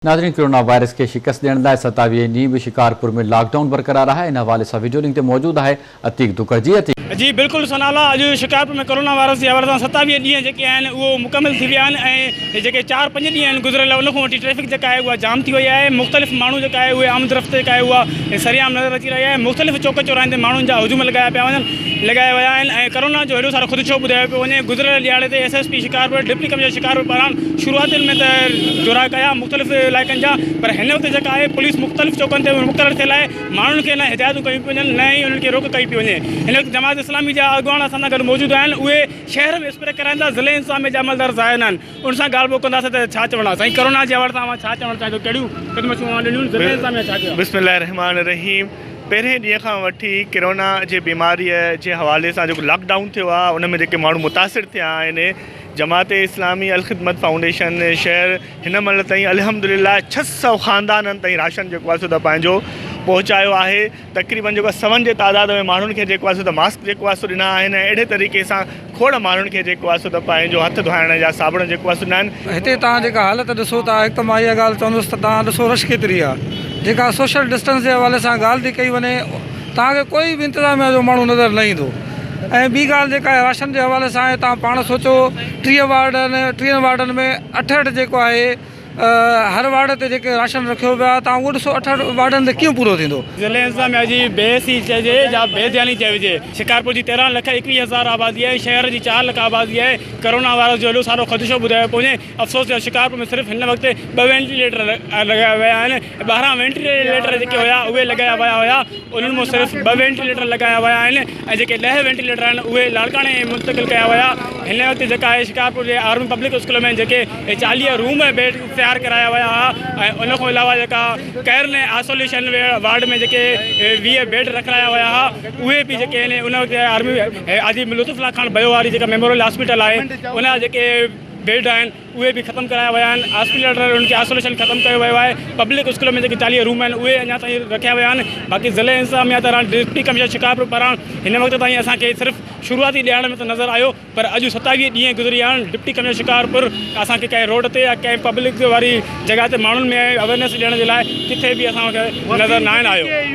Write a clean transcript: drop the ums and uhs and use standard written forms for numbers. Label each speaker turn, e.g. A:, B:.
A: ناظرين corona virus کي شڪست ڏيڻ لاء 27 ڏينهن به شڪارپور ۾ لاڪ ڊائون برقرار آهي ان حوالي سان وڊيو لنڪ تي موجود آهي عتيق دکڙ جي عتيق.
B: جي بلڪل ثناء الله اڄ شڪارپور ۾ ڪرونا وائرس جي حوالي سان 27 ڏينهن جيڪي آهن اهو مڪمل ٿي ويا آهن ۽ جيڪي چار پنج ڏينهن آهن گذريل ان کان وٺي ٽريفڪ جيڪا آهي اها جام ٿي وئي آهي مختلف ماڻهو جيڪا آهي اهي آمد رفت جيڪا آهي اها سرعام نظر اچي رهي آهي مختلف چوڪ چوراهن تي ماڻهن جا هجوم لڳايا پيا وڃن لڳايا ويا آهن ۽ ڪرونا جو هيڏو سارو خدشو ٻڌايو پيو وڃي گذريل ڏهاڙي تي S S P Shikarpur deputy commissioner Shikarpur پاران شروعاتين ۾ ته دورا ڪيا مختلف علائقن جا پر هن وقت جيڪا آهي پوليس مختلف چوڪن تي مقرر ٿيل آهي ماڻهن کي نه هدايتون ڪيون پيون وڃن نه ئي انهن کي روڪ ڪئي پئي وڃي هن وقت جماعت اسلامي جا اڳواڻ اسان سان گڏ موجود آهن اهي شهر ۾ اسپري ڪرائين ٿا ضلعي انتظاميه جا عملدار ظاهر ناهن ان سان ڳالهه ٻولهه ڪنداسين ته ڇا چوڻ آهي سائين ڪرونا جي حوالي سان اوهان ڇا چوڻ چاهيندو ڪهڙيون خدمتون اوهان ڏنيون ضلعي انتظاميه ڇا ڪيو آهي.
C: بسم الله الرحمٰن الرحيم پهرين ڏينهن کان وٺي ڪرونا جي بيماري جي حوالي سان جيڪو لاڪ ڊائون ٿيو آهي ان ۾ جيڪي ماڻهو متاثر ٿيا آهن جماعت اسلامي الخدمت فائونڊيشن شهر هن مهل تائين الحمدلله 600 خاندانن تائين راشن جيڪو آهي سو ته پنهنجو پهچايو آهي تقريبن جيڪو سون جي تعداد ۾ ماڻهن کي جيڪو آهي سو ته ماسڪ جيڪو آهي سو ڏنا آهن ۽ اهڙي طريقي سان کوڙ ماڻهن کي جيڪو آهي سو ته پنهنجو هٿ ڌوئڻ جا صابڻ جيڪو آهي سو ڏنا آهن.
D: هتي توهان جيڪا حالت ڏسو ٿا هڪ ته مان اها ڳالهه چوندس ته توهان ڏسو رش ڪيتري آهي جيڪا سوشل ڊسٽنس جي حوالي سان ڳالهه ٿي ڪئي وڃي توهان کي ڪوئي به انتظاميا جو ماڻهو نظر نه ايندو ۽ ٻي ڳالهه جيڪا آهي راشن جي حوالي سان آهي توهان پاڻ سوچو 30 وارڊ آهن ٽيهن وارڊن ۾ اٺ اٺ جيڪو آهي هر وارڊ تي جيڪي راشن رکيو ويو آهي توهان اهو ڏسو اٺ اٺ وارڊن تي ڪيئن پورو ٿيندو.
B: ضلعي انتظاميا جي بي حسي چئجي يا بي ڌياني چئجي شڪارپور جي 13 لک 21 هزار آبادي آهي شهر جي چار لک آبادي آهي ڪرونا وائرس جو ايڏو سارو خدشو ٻڌايو پيو وڃي افسوس جو شڪارپور ۾ صرف هن وقت ٻه وينٽيليٽر لڳايا ويا آهن ٻاهران وينٽيليٽر جيڪي هيا اهي لڳايا ويا هيا انهن مان صرف ٻه وينٽيليٽر لڳايا ويا آهن ۽ جيڪي ڏهه وينٽيليٽر آهن اهي لاڙڪاڻي ۾ منتقل ڪيا ويا هن وقت جيڪا آهي شڪارپور جي آرمي پبلڪ اسڪول ۾ جيڪي 40 روم ۽ بيڊ تيار ڪرايا ويا هئا ۽ ان کان علاوه جيڪا ڪئرن ۽ آئسوليشن وارڊ ۾ جيڪي 20 بيڊ رکرايا ويا هئا اهي به جيڪي آهن ان وقت آرمي حاجي لطف الله خان ڀيو واري جيڪا ميموريل هاسپيٽل آهي ان جا جيڪي بيڊ آهن اهي به ختم ڪرايا ويا آهن هاسپيٽل انهن کي آئسوليشن ختم ڪيو ويو آهي پبلڪ اسڪول ۾ جيڪي 40 روم آهن اهي اڃا تائين رکيا ويا آهن باقي ضلعي انتظاميا طرفان ڊپٽي ڪمشنر شڪارپور پاران هن وقت تائين اسان کي صرف شروعاتي ڏهاڙن ۾ ته نظر آيو پر اڄ 27 ڏينهن گذري ويا آهن ڊپٽي ڪمشنر شڪارپور اسان کي ڪنهن روڊ تي يا ڪنهن پبلڪ واري جڳهه تي ماڻهن ۾ اويرنيس ڏيڻ جي لاء ڪٿي به اسان کي نظر ناهن آيو.